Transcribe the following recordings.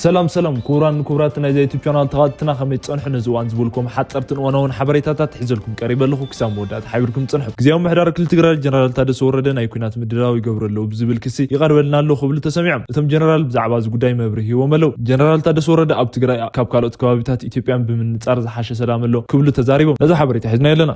ሰላም ሰላም ክቡራን ክቡራት ናይዛ ዩቱብ ቻናል ተኸታተልትና፣ ከመይ ትጸንሑ? ነዚ እዋን ዝበልኩም ሓጸርትን እዋናውን ሓበሬታታት ሒዘልኩም ቀሪበ ኣለኹ። ክሳብ መወዳእታ ሓቢርኩም ጽንሑ። ግዝያዊ ምምሕዳር ክልል ትግራይ ጀነራል ታደሰ ወረደ ናይ ኲናት ምድላው ይገብሩ ኣለዉ ብዝብል ክሲ ይቐርበልና ኣሎ ክብሉ ተሰሚዖም። እቶም ጀነራል ብዛዕባ እዚ ጉዳይ መብርሂ ሂቦም ኣለዉ። ጀነራል ታደሰ ወረደ ኣብ ትግራይ ካብ ካልኦት ከባቢታት ኢትዮጵያን ብምንጻር ዝሓሸ ሰላም ኣሎ ክብሉ ተዛሪቦም። ነዚ ሓበሬታ ሒዝናዮ ኣለና።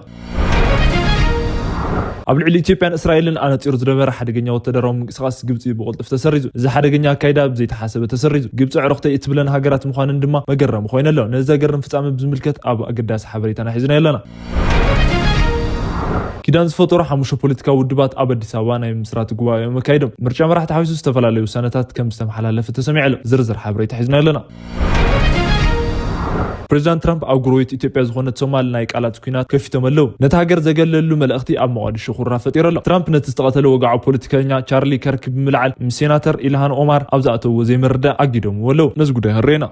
ኣብ ልዕሊ ኢትዮጵያን እስራኤልን ኣነጺሩ ዝነበረ ሓደገኛ ወታደራዊ ምንቅስቓስ ግብጺ ብቕልጡፍ ተሰሪዙ። እዚ ሓደገኛ ኣካይዳ ብዘይተሓሰበ ተሰሪዙ። ግብጺ ኣዕሩኽተይ እትብለን ሃገራት ምዃነን ድማ መገረሚ ኮይነ ኣሎ። ነዚ ዘገርም ፍጻመ ብዝምልከት ኣብ ኣገዳሲ ሓበሬታና ሒዝናዮ ኣለና። ኪዳን ዝፈጠሩ ሓሙሽተ ፖለቲካዊ ውድባት ኣብ ኣዲስ ኣበባ ናይ ምስራት ጉባኤኦም ኣካይዶም። ምርጫ መራሕቲ ሓዊሱ ዝተፈላለዩ ውሳነታት ከም ዝተመሓላለፈ ተሰሚዑ ኣሎ። ዝርዝር ሓበሬታ ሒዝናዮ ኣለና። ፕሬዚዳንት ትራምፕ ኣብ ጎረቤት ኢትዮጵያ ዝኾነት ሶማል ናይ ቃላት ኲናት ከፊቶም ኣለዉ። ነቲ ሃገር ዘገለሉ መልእኽቲ ኣብ ሞቓዲሾ ኩራ ፈጢሩ ኣሎ። ትራምፕ ነቲ ዝተቐተለ ወግዓዊ ፖለቲከኛ ቻርሊ ከርክ ብምልዓል ምስ ሴናተር ኢልሃን ኦማር ኣብ ዝኣተውዎ ዘይምርዳእ ኣጊዶምዎ ኣለዉ። ነዚ ጉዳይ ክንርእዮ ኢና።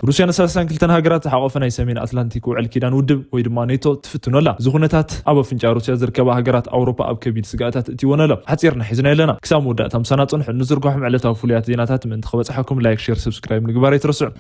ሩስያ ን ሰላሳን ክልተን ሃገራት ዝሓቖፈ ናይ ሰሜን ኣትላንቲክ ውዕል ኪዳን ውድብ ወይ ድማ ኔቶ ትፍትኖ ኣላ። እዚ ኩነታት ኣብ ኣፍንጫ ሩስያ ዝርከባ ሃገራት ኣውሮፓ ኣብ ከቢድ ስግኣታት እትይወን ኣሎ። ሓጺርና ሒዝና ኣለና። ክሳብ መወዳእታ ምሳና ጽንሑ። ንዝርግሖም ዕለታዊ ፍሉያት ዜናታት ምእንቲ ክበጽሓኩም ላይክ፣ ሼር፣ ሰብስክራይብ ምግባር ኣይትረስዑ።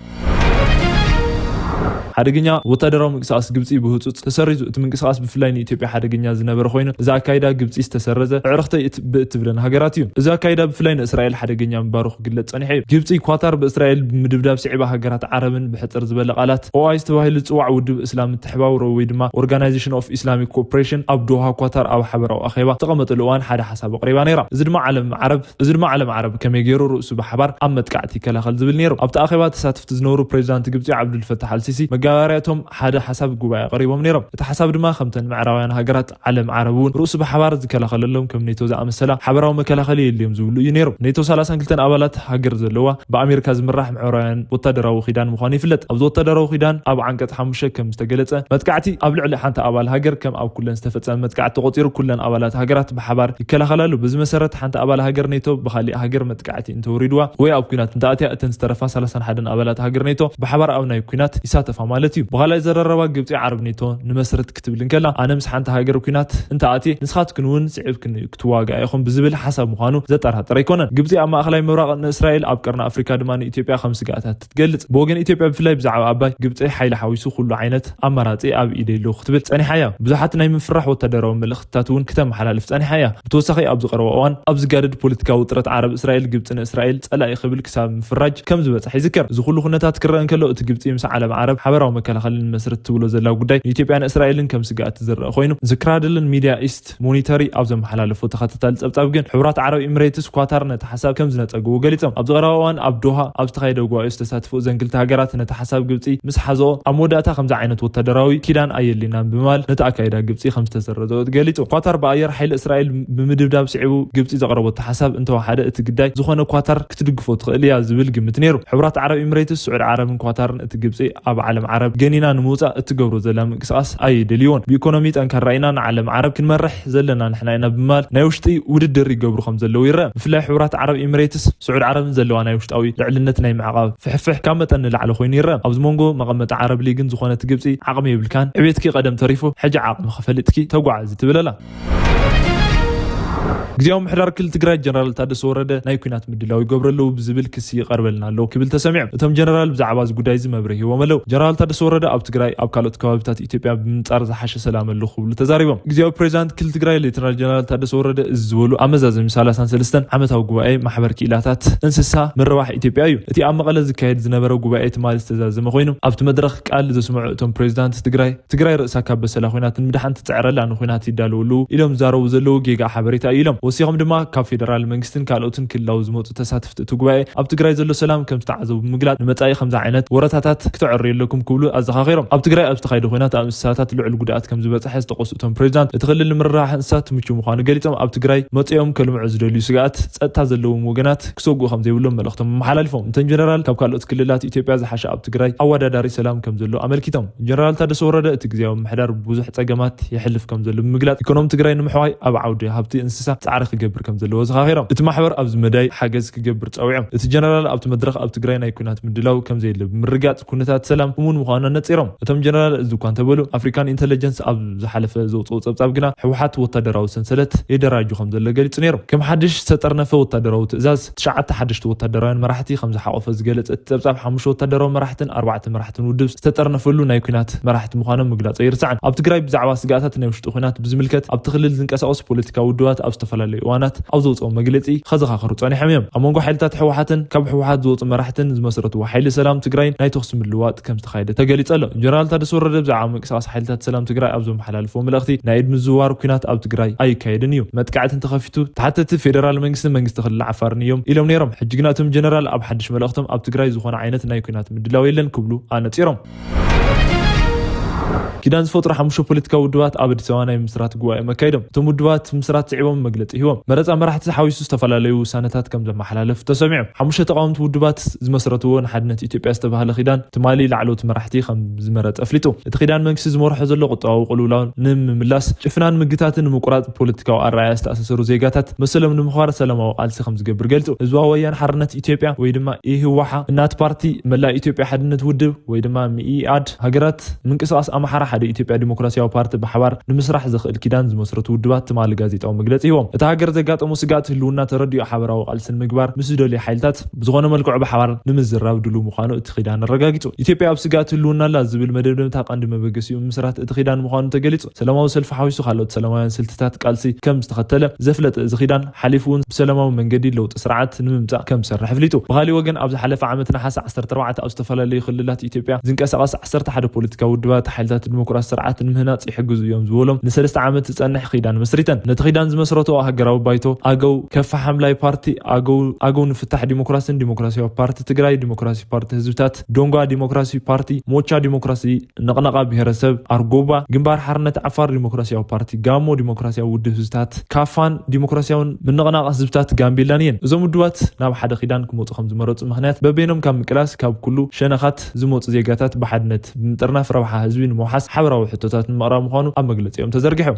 ሓደገኛ ወታደራዊ ምንቅስቓስ ግብጺ ብህጹጽ ተሰሪዙ። እቲ ምንቅስቓስ ብፍላይ ንኢትዮጵያ ሓደገኛ ዝነበረ ኮይኑ፣ እዚ ኣካይዳ ግብጺ ዝተሰረዘ ኣዕሩኽተይ እት-፣ ብእትብለን ሃገራት እዩ። እዚ ኣካይዳ ብፍላይ ንእስራኤል ሓደገኛ ምንባሩ ክግለጽ ጸኒሑ እዩ። ግብጺ ኳታር ብእስራኤል ብምድብዳብ ስዒባ ሃገራት ዓረብን ብሕጽር ዝበለ ቃላት ኦኣይስ ተባሂሉ ዝጽዋዕ ውድብ እስላም ምትሕባብሮ ወይ ድማ ኦርጋናይዜሽን ኦፍ ኢስላሚክ ኮኦፕሬሽን ኣብ ዶሃ ኳታር ኣብ ሓበራዊ ኣኼባ ተቐመጠሉ እዋን ሓደ ሓሳብ ኣቕሪባ ነይራ። እዚ ድማ ዓለም ዓረብ እዚ ድማ ዓለም ዓረብ ከመይ ገይሩ ርእሱ ብሓባር ኣብ መጥቃዕቲ ይከላኸል ዝብል ነይሩ። ኣብቲ ኣኼባ ተሳተፍቲ ዝነበሩ ፕሬዚዳንት ግብጺ ዓብዱል ፈታሕ ኣልሲሲ መጋባርያ እቶም ሓደ ሓሳብ ጉባኤ ኣቕሪቦም ነይሮም። እቲ ሓሳብ ድማ ከምተን ምዕራባውያን ሃገራት ዓለም ዓረብ እውን ርእሱ ብሓባር ዝከላኸለሎም ከም ኔቶ ዝኣመሰላ ሓበራዊ መከላኸሊ የድልዮም ዝብሉ እዩ ነይሩ። ኔቶ ሰላሳን ክልተን ኣባላት ሃገር ዘለዋ ብኣሜሪካ ዝምራሕ ምዕራባውያን ወታደራዊ ኪዳን ምዃኑ ይፍለጥ። ኣብዚ ወታደራዊ ኪዳን ኣብ ዓንቀጽ ሓሙሽተ ከም ዝተገለጸ መጥቃዕቲ ኣብ ልዕሊ ሓንቲ ኣባል ሃገር ከም ኣብ ኩለን ዝተፈጸመ መጥቃዕቲ ተቖጺሩ ኩለን ኣባላት ሃገራት ብሓባር ይከላኸላሉ። በዚ መሰረት ሓንቲ ኣባል ሃገር ኔቶ ብኻሊእ ሃገር መጥቃዕቲ እንተወሪድዋ ወይ ኣብ ኲናት እንተኣትያ እተን ዝተረፋ ሰላሳን ሓደን ኣባላት ሃገር ኔቶ ብሓባር ኣብ ናይ ኲናት ይሳተፋ ማለት እዩ። ብኻልኣይ ዘረረባ ግብጺ ዓረብ ኔቶ ንመስርት ክትብል እንከላ ኣነ ምስ ሓንቲ ሃገር ኲናት እንተኣትየ ንስኻትክን እውን ስዒብክን ክትዋግኣ ኢኹም ብዝብል ሓሳብ ምዃኑ ዘጠራጥር ኣይኮነን። ግብጺ ኣብ ማእኸላይ ምብራቕ ንእስራኤል ኣብ ቀርኒ ኣፍሪካ ድማ ንኢትዮጵያ ከም ስግኣታት ትገልጽ። ብወገን ኢትዮጵያ ብፍላይ ብዛዕባ ኣባይ ግብጺ ሓይሊ ሓዊሱ ኩሉ ዓይነት ኣማራጺ ኣብ ኢደይ ኣሎ ክትብል ጸኒሓ እያ። ብዙሓት ናይ ምፍራሕ ወታደራዊ መልእኽትታት እውን ክተመሓላልፍ ጸኒሓ እያ። ብተወሳኺ ኣብዚ ቀረባ እዋን ኣብ ዝጋደድ ፖለቲካዊ ውጥረት ዓረብ እስራኤል ግብጺ ንእስራኤል ጸላኢ ክብል ክሳብ ምፍራጅ ከም ዝበጽሐ ይዝከር። እዚ ኩሉ ኩነታት ክረአ እንከሎ እቲ ግብጺ ምስ ዓለም ዓረብ ሓበራዊ መከላኸሊ ንመስርት ትብሎ ዘላ ጉዳይ ንኢትዮጵያን እስራኤልን ከም ስግኣት ዝረአ ኮይኑ ዝክራደልን ሚድያ ኢስት ሞኒተሪ ኣብ ዘመሓላለፎ ተኸታታሊ ጸብጻብ ግን ሕቡራት ዓረብ ኤምሬትስ ኳታር ነቲ ሓሳብ ከም ዝነጸግዎ ገሊጾም። ኣብዚ ቀረባ እዋን ኣብ ዶሃ ኣብ ዝተኻየደ ጉባኤ ዝተሳተፉ እዘን ክልተ ሃገራት ነቲ ሓሳብ ግብጺ ምስ ሓዘኦ ኣብ መወዳእታ ከምዚ ዓይነት ወታደራዊ ኪዳን ኣየድልየናን ብምባል ነቲ ኣካይዳ ግብጺ ከም ዝተሰረዘኦ ገሊጹ። ኳታር ብኣየር ሓይሊ እስራኤል ብምድብዳብ ስዒቡ ግብጺ ዘቕረበቶ ሓሳብ እንተወሓደ እቲ ግዳይ ዝኾነ ኳታር ክትድግፎ ትኽእል እያ ዝብል ግምት ነይሩ። ሕቡራት ዓረብ ኤምሬትስ፣ ስዑድ ዓረብን ኳታርን እቲ ግብጺ ኣብ ዓለም ዓረብ ገኒና ንምውጻእ እትገብሮ ዘላ ምንቅስቓስ ኣይደልይዎን። ብኢኮኖሚ ጠንካራ ኢና፣ ንዓለም ዓረብ ክንመርሕ ዘለና ንሕና ኢና ብምባል ናይ ውሽጢ ውድድር ይገብሩ ከም ዘለዉ ይረአ። ብፍላይ ሕቡራት ዓረብ ኤምሬትስ፣ ስዑድ ዓረብን ዘለዋ ናይ ውሽጣዊ ልዕልነት ናይ ምዕቓብ ፍሕፍሕ ካብ መጠን ንላዕሊ ኮይኑ ይረአ። ኣብዚ መንጎ መቐመጢ ዓረብ ሊግን ዝኾነት ግብጺ ዓቕሚ የብልካን፣ ዕቤትኪ ቀደም ተሪፉ ሕጂ ዓቕምኺ ፈሊጥኪ ተጓዓዚ ትብል ኣላ። ግዝያዊ ምምሕዳር ክልል ትግራይ ጀነራል ታደሰ ወረደ ናይ ኲናት ምድላው ይገብሩ ኣለዉ ብዝብል ክሲ ይቐርበልና ኣሎ ክብል ተሰሚዑ። እቶም ጀነራል ብዛዕባ እዚ ጉዳይ እዚ መብርሂ ሂቦም ኣለዉ። ጀነራል ታደሰ ወረደ ኣብ ትግራይ ኣብ ካልኦት ከባቢታት ኢትዮጵያ ብምንጻር ዝሓሸ ሰላም ኣሎ ክብሉ ተዛሪቦም። ግዝያዊ ፕሬዚዳንት ክልል ትግራይ ሌተናል ጀነራል ታደሰ ወረደ እዚ ዝበሉ ኣብ መዛዘሚ ሰላሳን ሰለስተን ዓመታዊ ጉባኤ ማሕበር ክኢላታት እንስሳ ምርባሕ ኢትዮጵያ እዩ። እቲ ኣብ መቐለ ዝካየድ ዝነበረ ጉባኤ ትማሊ ዝተዛዘመ ኮይኑ ኣብቲ መድረኽ ቃል ዘስምዑ እቶም ፕሬዚዳንት ትግራይ ትግራይ ርእሳ ካብ በሰላ ኲናት ንምድሓን ትጽዕር ኣላ፣ ንኲናት ይዳለዉ ኣለዉ ኢሎም ዝዛረቡ ዘለዉ ጌጋ ሓበሬታ እዩ ኢሎም። ወሲኾም ድማ ካብ ፌደራል መንግስትን ካልኦትን ክልላዊ ዝመጹ ተሳተፍቲ እቲ ጉባኤ ኣብ ትግራይ ዘሎ ሰላም ከም ዝተዓዘቡ ብምግላጽ ንመጻኢ ከምዚ ዓይነት ወረታታት ክተዕርዩ ኣለኩም ክብሉ ኣዘኻኺሮም። ኣብ ትግራይ ኣብ ዝተኻየደ ኲናት ኣብ እንስሳታት ልዑል ጉድኣት ከም ዝበጽሐ ዝጠቀሱ እቶም ፕሬዚዳንት እቲ ክልል ንምርባሕ እንስሳት ምቹው ምዃኑ ገሊጾም ኣብ ትግራይ መጺኦም ከልምዑ ዝደልዩ ስግኣት ጸጥታ ዘለዎም ወገናት ክሰግኡ ከም ዘይብሎም መልእኽቶም ኣመሓላሊፎም። እተን ጀነራል ካብ ካልኦት ክልላት ኢትዮጵያ ዝሓሸ ኣብ ትግራይ ኣወዳዳሪ ሰላም ከም ዘሎ ኣመልኪቶም። ጀነራል ታደሰ ወረደ እቲ ግዝያዊ ምምሕዳር ብዙሕ ጸገማት የሕልፍ ከም ዘሎ ብምግላጽ ኢኮኖሚ ትግራይ ንምሕዋይ ኣብ ዓውዲ ሃብቲ እንስሳ ፃዕሪ ክገብር ከም ዘለዎ ዘኻኺሮም። እቲ ማሕበር ኣብዚ መዳይ ሓገዝ ክገብር ፀዊዖም። እቲ ጀነራል ኣብቲ መድረኽ ኣብ ትግራይ ናይ ኩናት ምድላው ከም ዘየለ ብምርጋፅ ኩነታት ሰላም እሙን ምዃኑ ነፂሮም። እቶም ጀነራል እዚ እኳ እንተበሉ ኣፍሪካን ኢንተለጀንስ ኣብ ዝሓለፈ ዘውፅኦ ፀብፃብ ግና ህወሓት ወታደራዊ ሰንሰለት የደራጁ ከም ዘሎ ገሊፁ ነይሩ። ከም ሓድሽ ዝተጠርነፈ ወታደራዊ ትእዛዝ ትሽዓተ ሓደሽቲ ወታደራውያን መራሕቲ ከም ዝሓቆፈ ዝገለፀ እቲ ፀብፃብ ሓሙሽተ ወታደራዊ መራሕትን ኣርባዕተ መራሕትን ውድብ ዝተጠርነፈሉ ናይ ኩናት መራሕቲ ምዃኖም ምግላፁ ኣይርሳዕን። ኣብ ትግራይ ብዛዕባ ስጋኣታት ናይ ውሽጢ ኩናት ብዝምልከት ኣብቲ ክልል ዝንቀሳቀሱ ፖለቲካዊ ውድባት ኣብ ዝተፈላለዩ እዋናት ኣብ ዘውፅኦ መግለፂ ከዘኻኸሩ ፀኒሖም እዮም። ኣብ መንጎ ሓይልታት ህወሓትን ካብ ህወሓት ዝወፁ መራሕትን ዝመስረትዎ ሓይሊ ሰላም ትግራይን ናይ ተኩሲ ምልዋጥ ከም ዝተኻየደ ተገሊፀ ኣሎ። ጀነራል ታደሰ ወረደ ብዛዕባ ምንቅስቃስ ሓይልታት ሰላም ትግራይ ኣብ ዘመሓላለፍዎ መልእኽቲ ናይ ኢድ ምዝውዋር ኩናት ኣብ ትግራይ ኣይካየድን እዩ። መጥቃዕቲ እንተኸፊቱ ተሓተቲ ፌደራል መንግስትን መንግስቲ ክልል ዓፋርን እዮም ኢሎም ነይሮም። ሕጂ ግና እቶም ጀነራል ኣብ ሓድሽ መልእኽቶም ኣብ ትግራይ ዝኾነ ዓይነት ናይ ኩናት ምድላው የለን ክብሉ ኣነፂሮም። ኪዳን ዝፈጥሩ ሓሙሽተ ፖለቲካዊ ውድባት ኣብ ኣዲስ ኣበባ ናይ ምስራት ጉባኤ መካይዶም። እቶም ውድባት ምስራት ስዒቦም መግለፂ ሂቦም። መረፃ መራሕቲ ሓዊሱ ዝተፈላለዩ ውሳነታት ከም ዘመሓላለፍ ተሰሚዑ። ሓሙሽተ ተቃወምቲ ውድባት ዝመስረትዎ ንሓድነት ኢትዮጵያ ዝተባህለ ኪዳን ትማሊ ላዕለዎት መራሕቲ ከም ዝመረፀ ኣፍሊጡ። እቲ ኪዳን መንግስቲ ዝመርሖ ዘሎ ቁጠባዊ ቅልውላው ንምምላስ ጭፍናን ምግታትን ንምቁራፅ ፖለቲካዊ ኣረኣያ ዝተኣሳሰሩ ዜጋታት መሰሎም ንምኽባር ሰላማዊ ቃልሲ ከም ዝገብር ገልፁ። ህዝባዊ ወያነ ሓርነት ኢትዮጵያ ወይ ድማ ኢህወሓ፣ እናት ፓርቲ፣ መላእ ኢትዮጵያ ሓድነት ውድብ ወይ ድማ ምኢኣድ፣ ሃገራት ምንቅስቃስ ኣምሓራ ሓደ ኢትዮጵያ ዲሞክራሲያዊ ፓርቲ ብሓባር ንምስራሕ ዘኽእል ኪዳን ዝመስረቱ ውድባት ትማሊ ጋዜጣዊ መግለፂ ሂቦም። እታ ሃገር ዘጋጠሙ ስግኣት ህልውና ተረዲኡ ሓበራዊ ቃልሲ ንምግባር ምስ ዝደልዩ ሓይልታት ብዝኾነ መልክዑ ብሓባር ንምዝራብ ድሉ ምዃኑ እቲ ኪዳን ኣረጋጊጹ። ኢትዮጵያ ኣብ ስግኣት ህልውና ኣላ ዝብል መደምደምታ ቀንዲ መበገሲኡ ምስራት እቲ ኪዳን ምዃኑ ተገሊጹ። ሰላማዊ ሰልፊ ሓዊሱ ካልኦት ሰላማውያን ስልትታት ቃልሲ ከም ዝተኸተለ ዘፍለጠ እዚ ኪዳን ሓሊፉ እውን ብሰላማዊ መንገዲ ለውጢ ስርዓት ንምምጻእ ከም ዝሰርሕ ኣፍሊጡ። ብኻሊእ ወገን ኣብ ዝሓለፈ ዓመት ነሓሰ ዓሰርተ ኣርባዕተ ኣብ ዝተፈላለዩ ክልላት ኢትዮጵያ ዝንቀሳቐስ ዓሰርተ ሓደ ፖለቲካዊ ውድባት ሓይልታት ዲሞክራሲ ስርዓት ንምህናጽ ይሕግዙ እዮም ዝበሎም ንሰለስተ ዓመት ዝጸንሕ ኪዳን መስሪተን። ነቲ ኪዳን ዝመስረትኦ ሃገራዊ ባይቶ ኣገው፣ ከፋ ሓምላይ ፓርቲ ኣገው፣ ኣገው ንፍታሕ ዲሞክራሲን ዲሞክራሲያዊ ፓርቲ ትግራይ፣ ዲሞክራሲ ፓርቲ ህዝብታት፣ ዶንጓ ዲሞክራሲ ፓርቲ፣ ሞቻ ዲሞክራሲ፣ ነቕነቓ ብሄረሰብ ኣርጎባ፣ ግንባር ሓርነት ዓፋር ዲሞክራሲያዊ ፓርቲ፣ ጋሞ ዲሞክራሲያዊ ውድብ ህዝብታት፣ ካፋን ዲሞክራሲያውን ምንቕናቕ ህዝብታት ጋምቤላን እየን። እዞም ውድባት ናብ ሓደ ኪዳን ክመፁ ከም ዝመረፁ ምኽንያት በበይኖም ካብ ምቅላስ ካብ ኩሉ ሸነኻት ዝመፁ ዜጋታት ብሓድነት ብምጥርናፍ ረብሓ ህዝቢ ንምውሓስ ሓበራዊ ሕቶታት ንምቕራብ ምዃኑ ኣብ መግለፂኦም ተዘርጊሑ።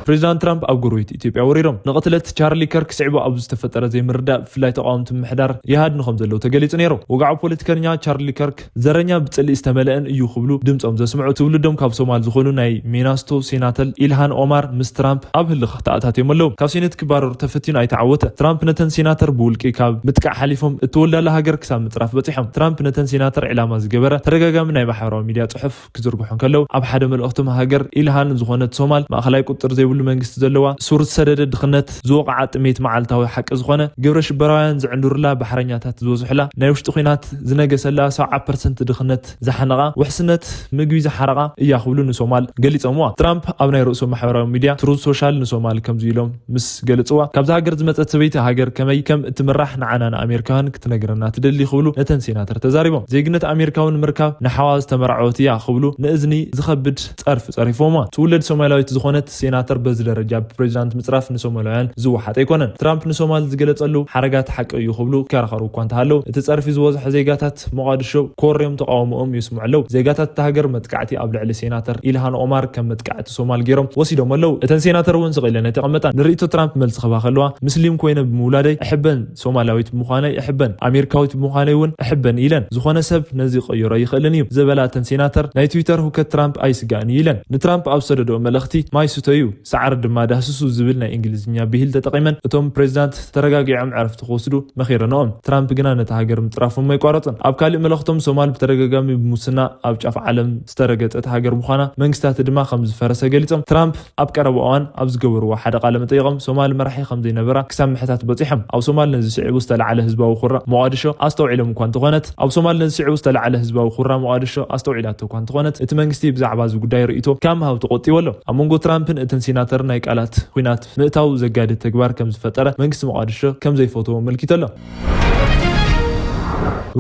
ፕሬዚዳንት ትራምፕ ኣብ ጎረቤት ኢትዮጵያ ወሪዶም። ንቕትለት ቻርሊ ከርክ ስዒቡ ኣብ ዝተፈጠረ ዘይምርዳእ ብፍላይ ተቃወምቲ ምምሕዳር ይሃድኑ ከም ዘለዉ ተገሊጹ ነይሩ። ወግዓዊ ፖለቲከኛ ቻርሊ ከርክ ዘረኛ ብጽልኢ ዝተመልአን እዩ ክብሉ ድምጾም ዘስምዑ ትውልዶም ካብ ሶማል ዝኾኑ ናይ ሜናስቶ ሴናተር ኢልሃን ኦማር ምስ ትራምፕ ኣብ ህልኽ ተኣታትዮም ኣለዉ። ካብ ሴኔት ክባረሩ ተፈቲኑ ኣይተዓወተ። ትራምፕ ነተን ሴናተር ብውልቂ ካብ ምጥቃዕ ሓሊፎም እትወልዳላ ሃገር ክሳብ ምጽራፍ በጺሖም። ትራምፕ ነተን ሴናተር ዕላማ ዝገበረ ተደጋጋሚ ናይ ማሕበራዊ ሚድያ ጽሑፍ ክዝርግሑ እንከለዉ ኣብ ሓደ መልእኽቶም ሃገር ኢልሃን ዝኾነት ሶማል ማእኸላይ ቁጥጥር ዘይብሉ መንግስቲ ዘለዋ ሱር ዝሰደደ ድኽነት ዝወቕዓ ጥሜት መዓልታዊ ሓቂ ዝኾነ ግብረ ሽበራውያን ዝዕንድሩላ ባሕረኛታት ዝበዝሑላ ናይ ውሽጢ ኲናት ዝነገሰላ ሰብዓ ፐርሰንት ድኽነት ዝሓነቓ ውሕስነት ምግቢ ዝሓረቓ እያ ክብሉ ንሶማል ገሊጾምዋ። ትራምፕ ኣብ ናይ ርእሶም ማሕበራዊ ሚድያ ትሩዝ ሶሻል ንሶማል ከምዚ ኢሎም ምስ ገለጽዋ ካብዛ ሃገር ዝመጸት ሰበይቲ ሃገር ከመይ ከም እትምራሕ ንዓና ንኣሜሪካውያን ክትነግረና ትደሊ ክብሉ ነተን ሴናተር ተዛሪቦም። ዜግነት ኣሜሪካዊ ንምርካብ ንሓዋ ዝተመርዐወት እያ ክብሉ ንእዝኒ ዝኸብድ ጸርፊ ጸሪፎማ። ትውለድ ሶማላዊት ዝኾነት ሴናተር በዚ ደረጃ ብፕሬዚዳንት ምጽራፍ ንሶማላውያን ዝወሓጥ ኣይኮነን። ትራምፕ ንሶማል ዝገለጸሉ ሓረጋት ሓቂ እዩ ክብሉ ይከራኸሩ እኳ እንተሃለዉ እቲ ጸርፊ ዝበዝሖ ዜጋታት ሞቓድሾ ኮርዮም ተቃውሞኦም የስምዑ ኣለዉ። ዜጋታት እታ ሃገር መጥቃዕቲ ኣብ ልዕሊ ሴናተር ኢልሃን ኦማር ከም መጥቃዕቲ ሶማል ገይሮም ወሲዶም ኣለዉ። እተን ሴናተር እውን ስቕ ኢለን ኣይተቐመጣን። ንርእይቶ ትራምፕ መልሲ ክህባ ከለዋ፣ ምስሊም ኮይነ ብምውላደይ እሕበን፣ ሶማላዊት ብምዃነይ እሕበን፣ ኣሜሪካዊት ብምዃነይ እውን እሕበን ኢለን። ዝኾነ ሰብ ነዚ ክቕይሮ ኣይኽእልን እዩ ዝበላ እተን ሴናተር፣ ናይ ትዊተር ሁከት ትራምፕ ኣይስጋእን እዩ ኢለን። ንትራምፕ ኣብ ዝሰደድኦ መልእኽቲ፣ ማይ ስተዩ፣ ሳዕሪ ድማ ዳህስሱ ዝብል ናይ እንግሊዝኛ ብሂል ተጠቒመን እቶም ፕሬዚዳንት ተረጋጊዖም ዕረፍቲ ክወስዱ መኺረንኦም። ትራምፕ ግና ነታ ሃገር ምጽራፎም ኣይቋረጹን። ኣብ ካልእ መልእኽቶም ሶማል ብተደጋጋሚ ብሙስና ኣብ ጫፍ ዓለም ዝተረገጸት ሃገር ምዃና መንግስታቲ ድማ ከም ዝፈረሰ ገሊጾም። ትራምፕ ኣብ ቀረባ እዋን ኣብ ዝገበርዎ ሓደ ቃለ መጠይቖም ሶማል መራሒ ከም ዘይነበራ ክሳብ ምሕታት በጺሖም። ኣብ ሶማል ነዚ ስዒቡ ዝተለዓለ ህዝባዊ ኩራ ሞቓድሾ ኣስተውዒሎም እኳ እንተኾነት ኣብ ሶማል ነዚ ስዒቡ ዝተለዓለ ህዝባዊ ኩራ ሞቓድሾ ኣስተውዒላቶ እኳ እንተኾነት እቲ መንግስቲ ብዛዕባ እዚ ጉዳይ ርእይቶ ካብ ምሃብ ተቖጢቡ ኣሎ። ኣብ መንጎ ትራምፕን እተን ሴናተር ናይ ቃላት ኲናት ምእታው ዘጋድድ ተግባር ከም ዝፈጠረ መንግስቲ ሞቓድሾ ከም ዘይፈትዎ ኣመልኪቱ ኣሎ።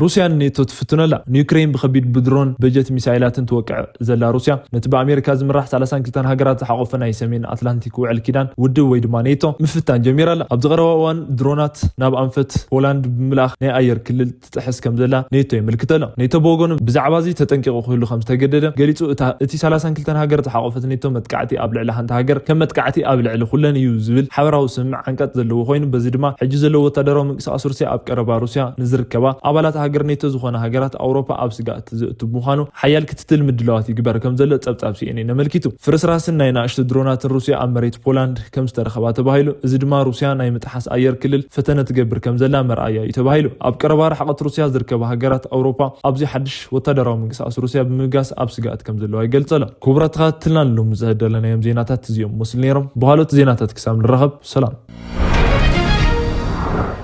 ሩስያ ንኔቶ ትፍትኖ ኣላ። ንዩክሬን ብኸቢድ ብድሮን በጀት ሚሳይላትን ትወቅዕ ዘላ ሩስያ፣ ነቲ ብኣሜሪካ ዝምራሕ ሰላሳን ክልተን ሃገራት ዝሓቆፈ ናይ ሰሜን ኣትላንቲክ ውዕል ኪዳን ውድብ ወይ ድማ ኔቶ ምፍታን ጀሚራ ኣላ። ኣብዚ ቀረባ እዋን ድሮናት ናብ ኣንፈት ፖላንድ ብምልኣኽ ናይ ኣየር ክልል ትጥሕስ ከም ዘላ ኔቶ የመልክት ኣሎ። ኔቶ ብወገኑ ብዛዕባ እዚ ተጠንቂቑ ክህሉ ከም ዝተገደደ ገሊጹ፣ እታ እቲ ሰላሳን ክልተን ሃገር ዝሓቆፈት ኔቶ መጥቃዕቲ ኣብ ልዕሊ ሓንቲ ሃገር ከም መጥቃዕቲ ኣብ ልዕሊ ኩለን እዩ ዝብል ሓበራዊ ስምምዕ ዓንቀጽ ዘለዎ ኮይኑ፣ በዚ ድማ ሕጂ ዘለዎ ወታደራዊ ምንቅስቃስ ሩስያ ኣብ ቀረባ ሩስያ ንዝርከባ ኣባላት ሃገር ኔቶ ዝኾነ ሃገራት ኣውሮፓ ኣብ ስጋኣት ዘእቱ ምዃኑ ሓያል ክትትል ምድላዋት ይግበር ከም ዘሎ ጸብጻብ ሲኤንኤን ኣመልኪቱ። ፍርስራስን ናይ ንኣሽቱ ድሮናትን ሩስያ ኣብ መሬት ፖላንድ ከም ዝተረኸባ ተባሂሉ። እዚ ድማ ሩስያ ናይ ምጥሓስ ኣየር ክልል ፈተነ ትገብር ከም ዘላ መርኣያ እዩ ተባሂሉ። ኣብ ቀረባ ርሕቀት ሩስያ ዝርከባ ሃገራት ኣውሮፓ ኣብዚ ሓድሽ ወታደራዊ ምንቅስቃስ ሩስያ ብምብጋስ ኣብ ስጋኣት ከም ዘለዋ ይገልጸ ኣሎ። ክቡራት ተኸታተልና ንሎሚ ዝህደለናዮም ዜናታት እዚኦም መስሉ ነይሮም። ብኻልኦት ዜናታት ክሳብ ንራኸብ ሰላም።